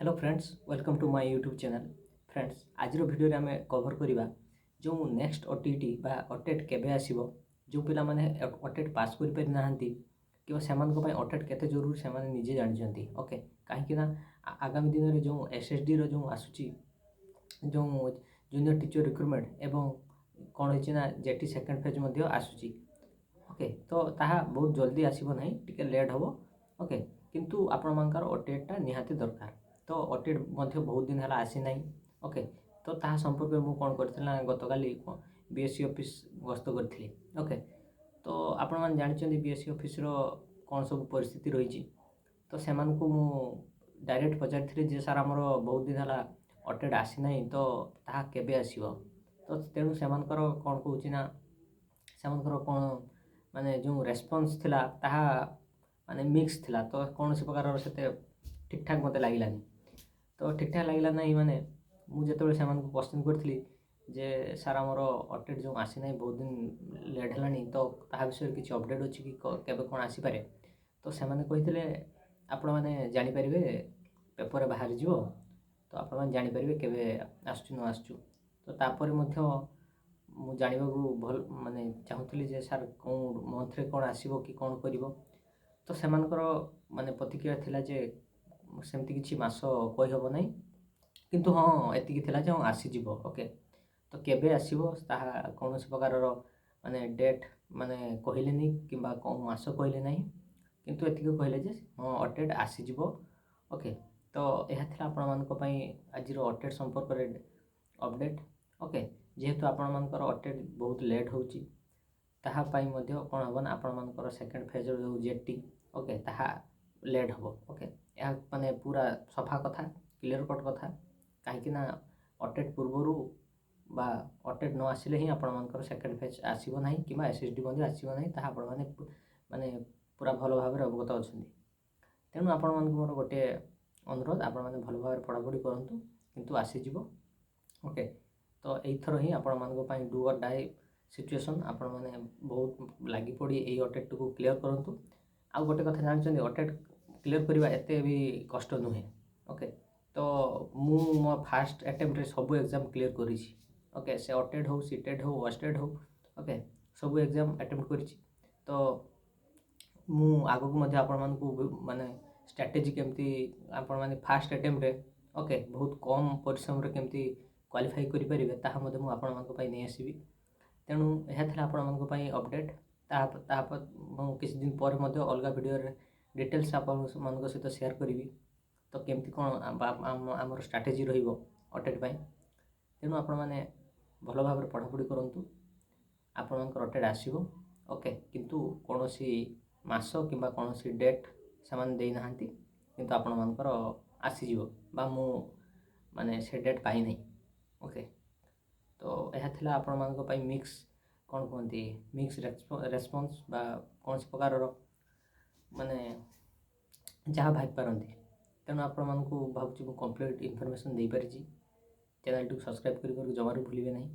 Hello friends, welcome to my YouTube channel. Friends, ଆଜିର ଭିଡ଼ିଓରେ ଆମେ କଭର୍ କରିବା ଯେଉଁ ନେକ୍ସଟ ଓଟିଇଟି ବା ଅଟେଟ୍ କେବେ ଆସିବ, ଯେଉଁ ପିଲାମାନେ ଅଟେଟ୍ ପାସ୍ କରିପାରି ନାହାନ୍ତି କିମ୍ବା ସେମାନଙ୍କ ପାଇଁ ଅଟେଟ୍ କେତେ ଜରୁରୀ ସେମାନେ ନିଜେ ଜାଣିଛନ୍ତି। ଓକେ, କାହିଁକି ନା ଆଗାମୀ ଦିନରେ ଯେଉଁ ଏସ୍ଏସ୍ଡିର ଯେଉଁ ଆସୁଛି, ଯେଉଁ ଜୁନିୟର ଟିଚର ରିକ୍ରୁଟମେଣ୍ଟ ଏବଂ କ'ଣ ହେଇଛି ନା ଜେଟି ସେକେଣ୍ଡ ଫେଜ୍ ମଧ୍ୟ ଆସୁଛି। ଓକେ, ତ ତାହା ବହୁତ ଜଲ୍ଦି ଆସିବ ନାହିଁ, ଟିକେ ଲେଟ୍ ହେବ। ଓକେ, କିନ୍ତୁ ଆପଣମାନଙ୍କର ଓଟିଇଟିଟା ନିହାତି ଦରକାର। ତ ଓଟିଇଟି ମଧ୍ୟ ବହୁତ ଦିନ ହେଲା ଆସିନାହିଁ। ଓକେ, ତ ତାହା ସମ୍ପର୍କରେ ମୁଁ କ'ଣ କରିଥିଲି ନା ଗତକାଲି ବିଏସ୍ଇ ଅଫିସ୍ ଗସ୍ତ କରିଥିଲି। ଓକେ, ତ ଆପଣମାନେ ଜାଣିଛନ୍ତି ବିଏସ୍ଇ ଅଫିସ୍ର କ'ଣ ସବୁ ପରିସ୍ଥିତି ରହିଛି। ତ ସେମାନଙ୍କୁ ମୁଁ ଡାଇରେକ୍ଟ ପଚାରିଥିଲି ଯେ ସାର୍, ଆମର ବହୁତ ଦିନ ହେଲା ଓଟିଇଟି ଆସିନାହିଁ, ତ ତାହା କେବେ ଆସିବ? ତ ତେଣୁ ସେମାନଙ୍କର କ'ଣ କହୁଛି ନା ସେମାନଙ୍କର କ'ଣ ମାନେ ଯେଉଁ ରେସ୍ପନ୍ସ ଥିଲା, ତାହା ମାନେ ମିକ୍ସ ଥିଲା। ତ କୌଣସି ପ୍ରକାରର ସେତେ ଠିକ୍ଠାକ୍ ମୋତେ ଲାଗିଲାନି। ତ ଠିକ୍ଠାକ୍ ଲାଗିଲା ନାହିଁ ମାନେ ମୁଁ ଯେତେବେଳେ ସେମାନଙ୍କୁ କ୍ୱେଶ୍ଚିନ୍ କରିଥିଲି ଯେ ସାର୍, ଆମର ଅଟେଟ୍ ଯେଉଁ ଆସିନାହିଁ, ବହୁତ ଦିନ ଲେଟ୍ ହେଲାଣି, ତ ତାହା ବିଷୟରେ କିଛି ଅପଡ଼େଟ୍ ଅଛି କି, କେବେ କ'ଣ ଆସିପାରେ? ତ ସେମାନେ କହିଥିଲେ, ଆପଣମାନେ ଜାଣିପାରିବେ, ପେପରରେ ବାହାରିଯିବ, ତ ଆପଣମାନେ ଜାଣିପାରିବେ କେବେ ଆସୁଛି ନ ଆସୁଛୁ। ତ ତାପରେ ମଧ୍ୟ ମୁଁ ଜାଣିବାକୁ ଭଲ ମାନେ ଚାହୁଁଥିଲି ଯେ ସାର୍, କେଉଁ ମନ୍ଥରେ କ'ଣ ଆସିବ କି କ'ଣ କରିବ? ତ ସେମାନଙ୍କର ମାନେ ପ୍ରତିକ୍ରିୟା ଥିଲା ଯେ ସେମିତି କିଛି ମାସ କହିହେବ ନାହିଁ, କିନ୍ତୁ ହଁ, ଏତିକି ଥିଲା ଯେ ହଁ, ଆସିଯିବ। ଓକେ, ତ କେବେ ଆସିବ ତାହା କୌଣସି ପ୍ରକାରର ମାନେ ଡେଟ୍ ମାନେ କହିଲେନି କିମ୍ବା କେଉଁ ମାସ କହିଲେ ନାହିଁ, କିନ୍ତୁ ଏତିକି କହିଲେ ଯେ ହଁ, ଅଟେଟ୍ ଆସିଯିବ। ଓକେ, ତ ଏହା ଥିଲା ଆପଣମାନଙ୍କ ପାଇଁ ଆଜିର ଅଟେଟ୍ ସମ୍ପର୍କରେ ଅପଡ଼େଟ୍। ଓକେ, ଯେହେତୁ ଆପଣମାନଙ୍କର ଅଟେଟ୍ ବହୁତ ଲେଟ୍ ହେଉଛି, ତାହା ପାଇଁ ମଧ୍ୟ କ'ଣ ହେବ ନା ଆପଣମାନଙ୍କର ସେକେଣ୍ଡ ଫେଜ୍ର ଯେଉଁ ଜେଟି, ଓକେ, ତାହା ଲେଟ୍ ହେବ। ଓକେ, ଏହା ମାନେ ପୁରା ସଫା କଥା, କ୍ଲିଅର୍ କଟ୍ କଥା। କାହିଁକି ନା ଅଟେଟ୍ ପୂର୍ବରୁ ବା ଅଟେଟ୍ ନ ଆସିଲେ ହିଁ ଆପଣମାନଙ୍କର ସେକେଣ୍ଡ ଫେଜ୍ ଆସିବ ନାହିଁ କିମ୍ବା ଏସ୍ଏସ୍ଡି ମଧ୍ୟ ଆସିବ ନାହିଁ। ତାହା ଆପଣମାନେ ମାନେ ପୁରା ଭଲ ଭାବରେ ଅବଗତ ଅଛନ୍ତି। ତେଣୁ ଆପଣମାନଙ୍କୁ ମୋର ଗୋଟିଏ ଅନୁରୋଧ, ଆପଣମାନେ ଭଲ ଭାବରେ ପଢ଼ାପଢ଼ି କରନ୍ତୁ, କିନ୍ତୁ ଆସିଯିବ। ଓକେ, ତ ଏଇଥର ହିଁ ଆପଣମାନଙ୍କ ପାଇଁ ଡୁ ଅର୍ ଡାଇ ସିଚୁଏସନ୍। ଆପଣମାନେ ବହୁତ ଲାଗିପଡ଼ି ଏଇ ଅଟେଟ୍ଟିକୁ କ୍ଲିଅର୍ କରନ୍ତୁ। ଆଉ ଗୋଟେ କଥା ଜାଣିଛନ୍ତି, ଅଟେଟ୍ କ୍ଲିଅର୍ କରିବା ଏତେ ବି କଷ୍ଟ ନୁହେଁ। ଓକେ, ତ ମୁଁ ମୋ ଫାଷ୍ଟ ଆଟେମ୍ପ୍ଟରେ ସବୁ ଏକ୍ଜାମ୍ କ୍ଲିଅର୍ କରିଛି। ଓକେ, ସେ ଅଟେଟ୍ ହଉ, ସିଟେଟ୍ ହଉ, ଓଏସଟେଟ୍ ହଉ, ଓକେ, ସବୁ ଏକ୍ଜାମ୍ ଆଟେମ୍ପ୍ଟ କରିଛି। ତ ମୁଁ ଆଗକୁ ମଧ୍ୟ ଆପଣମାନଙ୍କୁ ମାନେ ଷ୍ଟ୍ରାଟେଜି କେମିତି ଆପଣମାନେ ଫାଷ୍ଟ ଆଟେମ୍ପ୍ଟରେ, ଓକେ, ବହୁତ କମ୍ ପରିଶ୍ରମରେ କେମିତି କ୍ୱାଲିଫାଇ କରିପାରିବେ, ତାହା ମଧ୍ୟ ମୁଁ ଆପଣମାନଙ୍କ ପାଇଁ ନେଇ ଆସିବି। ତେଣୁ ଏହା ଥିଲା ଆପଣମାନଙ୍କ ପାଇଁ ଅପଡ଼େଟ୍। ତାହା ମୁଁ କିଛି ଦିନ ପରେ ମଧ୍ୟ ଅଲଗା ଭିଡ଼ିଓରେ ଡିଟେଲ୍ସ ଆପଣମାନଙ୍କ ସହିତ ସେୟାର କରିବି, ତ କେମିତି କ'ଣ ଆମର ଷ୍ଟ୍ରାଟେଜି ରହିବ ଅଟେଟ୍ ପାଇଁ। ତେଣୁ ଆପଣମାନେ ଭଲ ଭାବରେ ପଢ଼ାପଢ଼ି କରନ୍ତୁ, ଆପଣଙ୍କର ଅଟେଟ୍ ଆସିବ। ଓକେ, କିନ୍ତୁ କୌଣସି ମାସ କିମ୍ବା କୌଣସି ଡେଟ୍ ସେମାନେ ଦେଇନାହାନ୍ତି, କିନ୍ତୁ ଆପଣମାନଙ୍କର ଆସିଯିବ ବା ମୁଁ ମାନେ ସେ ଡେଟ୍ ପାଇନାହିଁ। ଓକେ, ତ ଏହା ଥିଲା ଆପଣମାନଙ୍କ ପାଇଁ ମିକ୍ସ, କ'ଣ କୁହନ୍ତି, ମିକ୍ସ ରେସ୍ପନ୍ସ ବା କୌଣସି ପ୍ରକାରର ମାନେ ଯାହା ଭାବିପାରନ୍ତି। ତେଣୁ ଆପଣମାନଙ୍କୁ ଭାବୁଛି ମୁଁ କମ୍ପ୍ଲିଟ୍ ଇନଫର୍ମେସନ୍ ଦେଇପାରିଛି। ଚ୍ୟାନେଲଟିକୁ ସବସ୍କ୍ରାଇବ୍ କରିବାକୁ ଜମାରୁ ଭୁଲିବେ ନାହିଁ।